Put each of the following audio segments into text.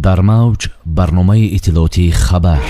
Дар мавҷ барномаи иттилоотии «Хабар».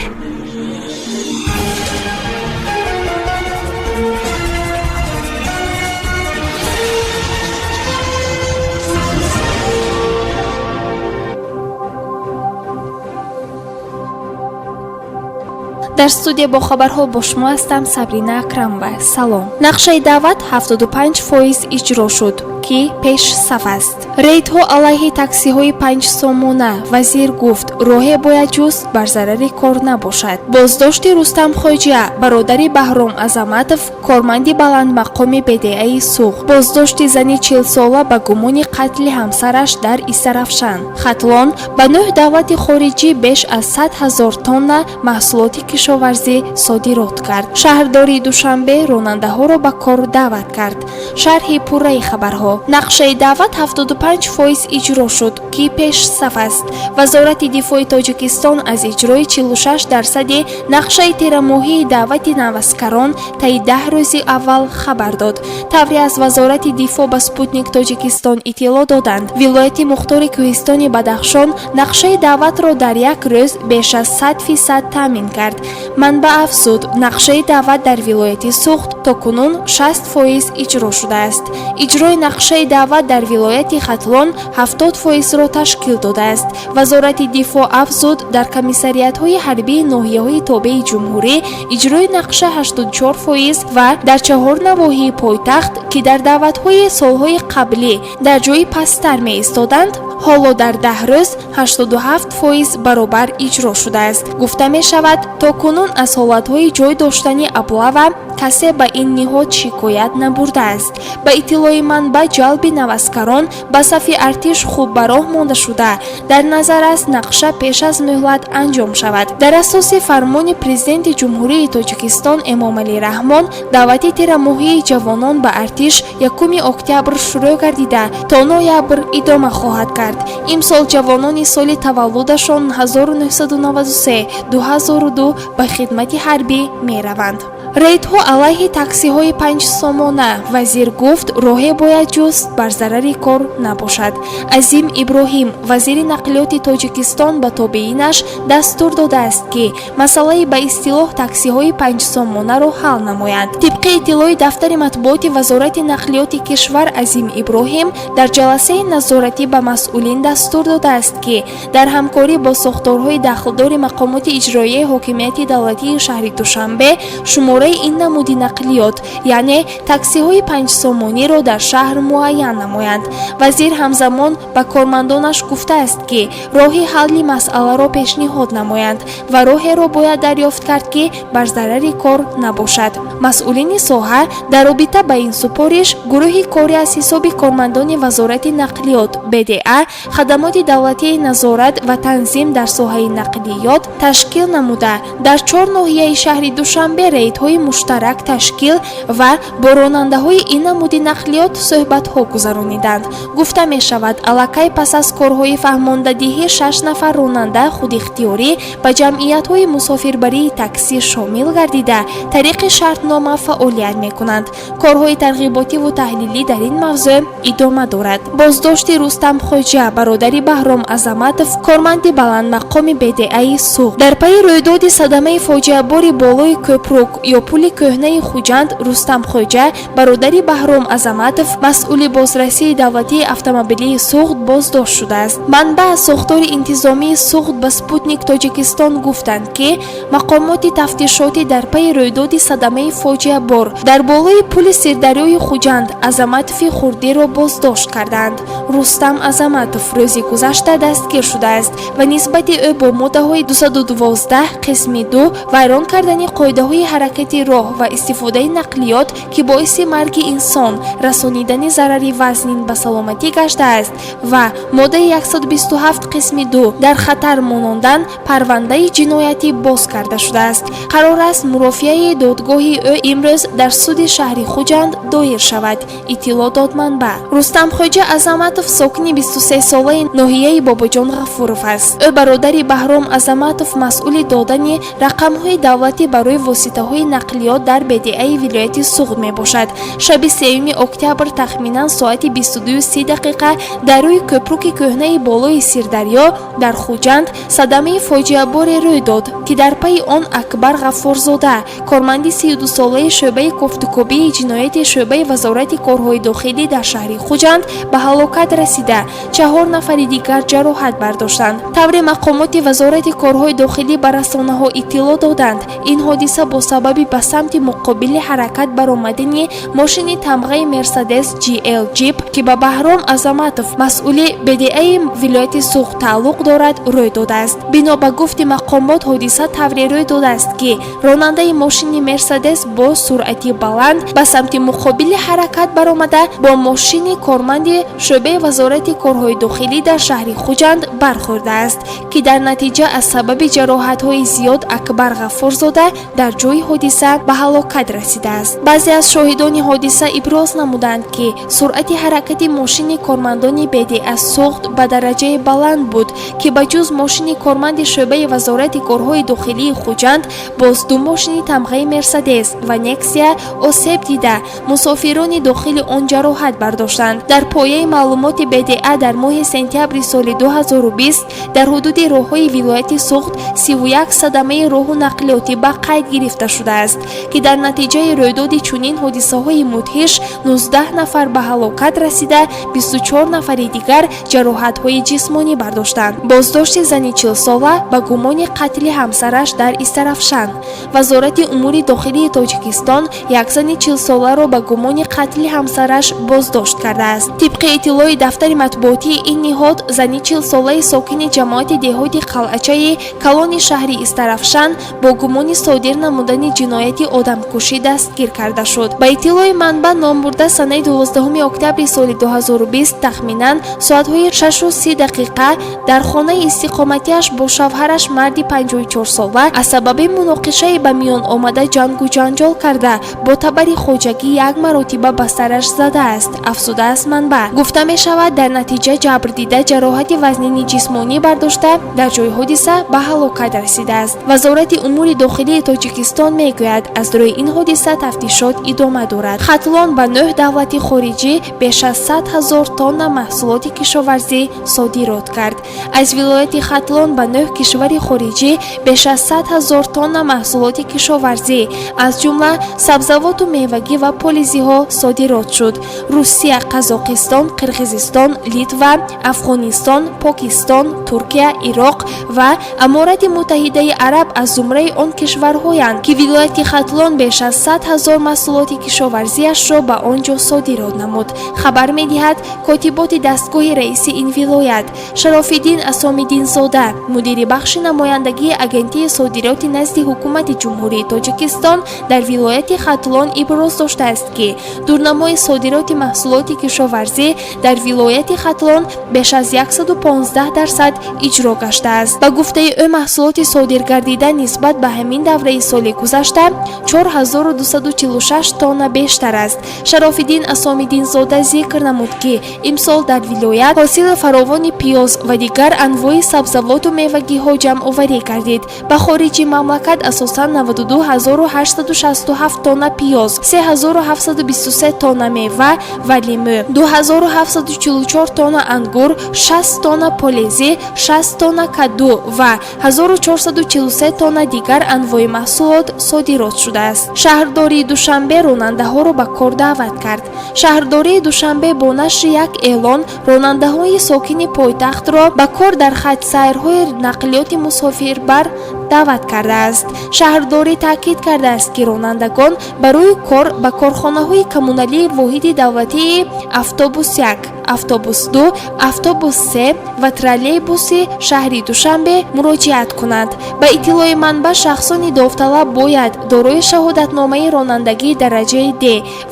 Дар студия бо хабарҳо бо шумо ҳастам Сабрина Акрамова. Салом. Нақшаи даъват 75% иҷро шуд, ки пеш саф аст. Рейдҳо алайҳи таксиҳои 5 сомона. Вазир гуфт, роҳе бояд ҷуст, бар зарари кор набошад. Боздошти Рустам Хоҷа, бародари Баҳром Азаматов, корманди баландмақоми БДАи Суғд. Боздошти зани 40-сола ба гумони қатли ҳамсараш дар Истаравшан. Хатлон ба нӯҳ давлати хориҷӣ беш аз 100 000 тонна маҳсулоти кишоварзӣ содирот кард. Шаҳрдории Душанбе ронандаҳоро ба кор даъват кард. Шарҳи пурраи хабарҳо. Нақшаи даъват 75% иҷро шуд, ки пеш саф аст. Вазорати дифои Тоҷикистон аз иҷрои 46 дарсади нақшаи тирамоҳии даъвати наваскарон таи 10 рӯзи аввал хабар дод. Тавре аз Вазорати дифоъ ба «Спутник Тоҷикистон» иттилоъ доданд, вилояти мухтори Кӯҳистони Бадахшон нақшаи даъватро дар як рӯз беш аз 100% таъмин кард. Манбаъ афзуд, нақшаи даъват дар вилояти Суғд то кунун 60% иҷро шудааст. Иҷрои нақшаи даъват дар вилояти Хатлон 70%-ро ташкил додааст. Вазорати дифоъ афзуд, дар комиссариятҳои ҳарбии ноҳияҳои тобеи ҷумҳурӣ иҷрои нақша 84% ва дар чаҳор навоҳии пойтахт, ки дар даъватҳои солҳои қаблӣ дар ҷои пасттар меистоданд, ҳоло дар 10 рӯз 87% баробар иҷро шудааст. Гуфта мешавад, то кунун аз ҳолатҳои ҷой доштани облава касе ба ин ниҳод шикоят набурдааст. Ба иттилои манбаъ, ҷалби наваскарон ба сафи артиш хуб ба роҳ монда шуда, дар назар аст нақша пеш аз муҳлат анҷом шавад. Дар асоси фармони Президенти Ҷумҳурии Тоҷикистон Эмомалӣ Раҳмон, даъвати тирамоҳии ҷавонон ба артиш 1 октябр шурӯъ гардида, то ноябр идома хоҳад кард. Имсол ҷавонони соли таваллудашон 1993, 2002 ба хидмати ҳарбӣ мераванд. Рейдҳо алайҳи таксиҳои 5 сомона. Вазир гуфт, роҳе бояд ҷуст, бар зарари кор набошад. Азим Иброҳим, вазири нақлиёти Тоҷикистон, ба тобеинаш дастур додааст, ки масъалаи ба истилоҳ таксиҳои 5 сомонаро ҳал намоянд. Тибқи иттилои дафтари матбуоти Вазорати нақлиёти кишвар, Азим Иброҳим дар ҷаласаи назоратӣ ба масъулин дастур додааст, ки дар ҳамкорӣ бо сохторҳои дахлдори мақомоти иҷроияи ҳокимияти давлатии шаҳри Душанбе шумораи ин намуди нақлиёт, яъне таксиҳои 5 сомониро дар шаҳр муайян намоянд. Вазир ҳамзамон ба кормандонаш гуфтааст, ки роҳи ҳалли масъаларо пешниҳод намоянд ва роҳеро бояд дарёфт кард, ки бар зарари кор набошад. Масъулини соҳа дар робита ба ин супориш гурӯҳи корӣ аз ҳисоби кормандони Вазорати нақлиёт, БДА, хадамоти давлатии назорат ва танзим дар соҳаи нақлиёт ташкил намуда, дар чор ноҳияи шаҳри Душанбе рейдҳои муштарак ташкил ва бо ронандаҳои ин намуди нақлиёт суҳбатҳо гузарониданд. Гуфта мешавад, аллакай пас аз корҳои фаҳмондадиҳӣ шаш нафар ронанда худихтиёрӣ ба ҷамъиятҳои мусофирбарии таксӣ шомил гардида, тариқи шартнома фаъолият мекунанд. Корҳои тарғиботиву таҳлилӣ дар ин мавзӯъ идома дорад. Боздошти Рустам Хоҷа, бародари Баҳром Азаматов, корманди баландмақоми БДАи Суғд. Дар пайи рӯйдоди садамаи фоҷиабори болои кӯпрук ё пули кӯҳнаи Хуҷанд, Рустам Хоҷа, бародари Баҳром Азаматов, масъули бозрасии давлатии автомобилии Суғд, боздошт шудааст. Манбаъ аз сохтори интизомии Суғд ба «Спутник Тоҷикистон» гуфтанд, ки мақомоти тафтишотӣ дар пайи рӯйдоди садамаи фоҷиабор дар болои пули Сирдарёи Хуҷанд Азаматови хурдиро боздошт карданд. Рустам Азаматов рӯзи гузашта дастгир шудааст ва нисбати ӯ бо моддаҳои 212 қисми 2 вайрон кардани қоидаҳои ҳаракати роҳ ва истифодаи нақлиёт, ки боиси марги инсон, расонидани зарари вазнин ба саломатӣ гаштааст, ва моддаи 127 қисми 2 дар хатар монондан парвандаи ҷиноятӣ боз карда шудааст. Қарор аст, мурофиаи додгоҳи ӯ имрӯз дар суди шаҳри Хуҷанд доир шавад, иттилоъ дод манбаъ. Рустам Хоҷа Азаматов сокини 23-солаи ноҳияи Бобоҷон Ғафуров аст. Ӯ бародари Баҳром Азаматов, масъули додани рақамҳои давлатӣ барои воситаҳои Нақлиёт дар БДАи вилояти Суғд мебошад. Шаби 3 октябр тахминан соати 22:30 дар рӯи кӯпруки кӯҳнаи болои Сирдарё дар Хуҷанд садамаи фоҷиаборе рӯй дод, ки дар пайи он Акбар Ғаффорзода, корманди 32-солаи шӯъбаи кофтукобии ҷинояти шӯъбаи Вазорати корҳои дохилӣ дар шаҳри Хуҷанд, ба ҳалокат расида, чаҳор нафари дигар ҷароҳат бардоштанд. Тавре мақомоти Вазорати корҳои дохилӣ ба расонаҳо иттилоъ доданд, ин ҳодиса бо сабаби ба самти муқобили ҳаракат баромадани мошини тамғаи Мерседес GL Ҷип, ки ба Баҳром Азаматов, масъули БДАи вилояти Суғд, тааллуқ дорад, рӯй додааст. Бино ба гуфти мақомот, ҳодиса тавре рӯй додааст, ки ронандаи мошини Мерседес бо суръати баланд ба самти муқобили ҳаракат баромада, бо мошини корманди шӯъбаи Вазорати корҳои дохилӣ дар шаҳри Хуҷанд бархӯрдааст, ки дар натиҷа аз сабаби ҷароҳатҳои зиёд Акбар Ғаффорзода дар ҷои ҳодиса ба ҳалокат расидааст. Баъзе аз шоҳидони ҳодиса иброз намуданд, ки суръати ҳаракати мошини кормандони БДА Суғд ба дараҷаи баланд буд, ки ба ҷуз мошини корманди шӯъбаи Вазорати корҳои дохилии Хуҷанд, боз ду мошини тамғаи Мерседес ва Нексия осеб дида, мусофирони дохили он ҷароҳат бардоштанд. Дар пояи маълумоти БДА, дар моҳи сентябри соли 2020 дар ҳудуди роҳҳои вилояти Суғд 31 садамаи роҳу нақлиётӣ ба қайд гирифта шудааст, ки дар натиҷаи рӯйдоди чунин ҳодисаҳои мудҳиш 19 нафар ба ҳалокат расида, 24 нафари дигар ҷароҳатҳои ҷисмонӣ бардоштанд. Боздошти зани 40-сола ба гумони қатли ҳамсараш дар Истарафшан. Вазорати умури дохилии Тоҷикистон як зани 40-соларо ба гумони қатли ҳамсараш боздошт кардааст. Тибқи иттилои дафтари матбуотии ин ниҳод, зани 40-солаи сокини ҷамоати деҳоти Қалъачаи калони шаҳри Истарафшан бо гумони содир намудани ҷинояти одамкушӣ дастгир карда шуд. Ба иттилои манбаъ, номбурда санаи 12 октябри соли 2020 тахминан соатҳои 6:30 дар хонаи истиқоматиаш бо шавҳараш, марди 54-сола, аз сабаби муноқишае ба миён омада ҷангу ҷанҷол карда, бо табари хоҷагӣ як маротиба ба сараш задааст, афзудааст манбаъ. Гуфта мешавад, дар натиҷа ҷабрдида ҷароҳати вазнини ҷисмонӣ бардошта, дар ҷои ҳодиса ба ҳалокат расидааст. Вазорати умури дохилии Тоҷикистон мегӯяд, аз рӯи ин ҳодиса тафтишот идома дорад. Хатлон ба нӯҳ давлати хориҷӣ беш аз 100 000 тонна маҳсулоти кишоварзӣ содирот кард. Аз вилояти Хатлон ба нӯҳ кишвари хориҷӣ беш аз 100 000 тонна маҳсулоти кишоварзӣ, аз ҷумла сабзавоту мевагӣ ва полизиҳо содирот шуд. Русия, Қазоқистон, Қирғизистон, Литва, Афғонистон, Покистон, Туркия, Ироқ ва Аморати Муттаҳидаи Араб аз зумраи он кишварҳоянд, ки вилояти Хатлон беш аз 100 000 маҳсулоти кишоварзиашро ба он ҷо содирот намуд, хабар медиҳад котиботи дастгоҳи раиси ин вилоят. Шарофиддин Асомиддинзода, мудири бахши намояндагии Агентии содироти назди Ҳукумати Ҷумҳурии Тоҷикистон дар вилояти Хатлон, иброз доштааст, ки дурнамои содироти маҳсулоти кишоварзӣ дар вилояти Хатлон беш аз 115% иҷро гаштааст. Ба гуфтаи ӯ, маҳсулоти содиргардида нисбат ба ҳамин давраи соли гузашта 4246 тонна бештар аст. Шарофиддин Асомиддинзода зикр намуд, ки имсол дар вилоят ҳосили фаровони пиёз ва дигар анвои сабзавоту мевагиҳо ҷамъоварӣ гардид. Ба хориҷи мамлакат асосан 92 867 тонна пиёз, 3723 тонна мева ва лимӯ, 2744 тонна ангур, 60 тонна полезӣ, 60 тонна каду ва 1443 тонна дигар анвои маҳсулот содирот шудааст. Шаҳрдории Душанбе ронандаҳоро ба кор даъват кард. Шаҳрдории Душанбе бо нашри як эълон ронандаҳои сокини пойтахтро ба кор дар хатсайрҳои нақлиёти мусофирбар даъват кардааст. Шаҳрдорӣ таъкид кардааст, ки ронандагон барои кор ба корхонаҳои коммуналии воҳиди давлатии автобус 1, автобус 2, автобус 3 ва троллейбуси шаҳри Душанбе муроҷиат кунанд. Ба иттилои манбаъ, шахсони довталаб бояд дорои шаҳодатномаи ронандагии дараҷаи Д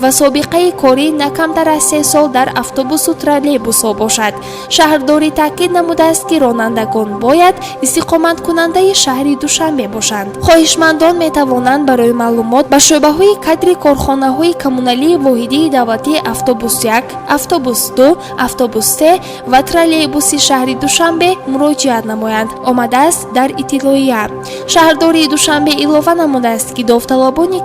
ва собиқаи корӣ на камтар аз 3 сол дар автобусу троллейбусҳо бошад. Шаҳрдорӣ таъкид намудааст, ки ронандагон бояд истиқоматкунандаи шаҳри Душанбе бошанд. Хоҳишмандон метавонанд барои маълумот ба шӯъбаҳои кадри корхонаҳои коммуналии воҳидии давлатии автобус 1, автобус 2, автобус 3 ва троллейбуси шаҳри Душанбе муроҷиат намоянд, омадааст дар иттилоия. Шаҳрдории Душанбе илова намудааст, ки довталабони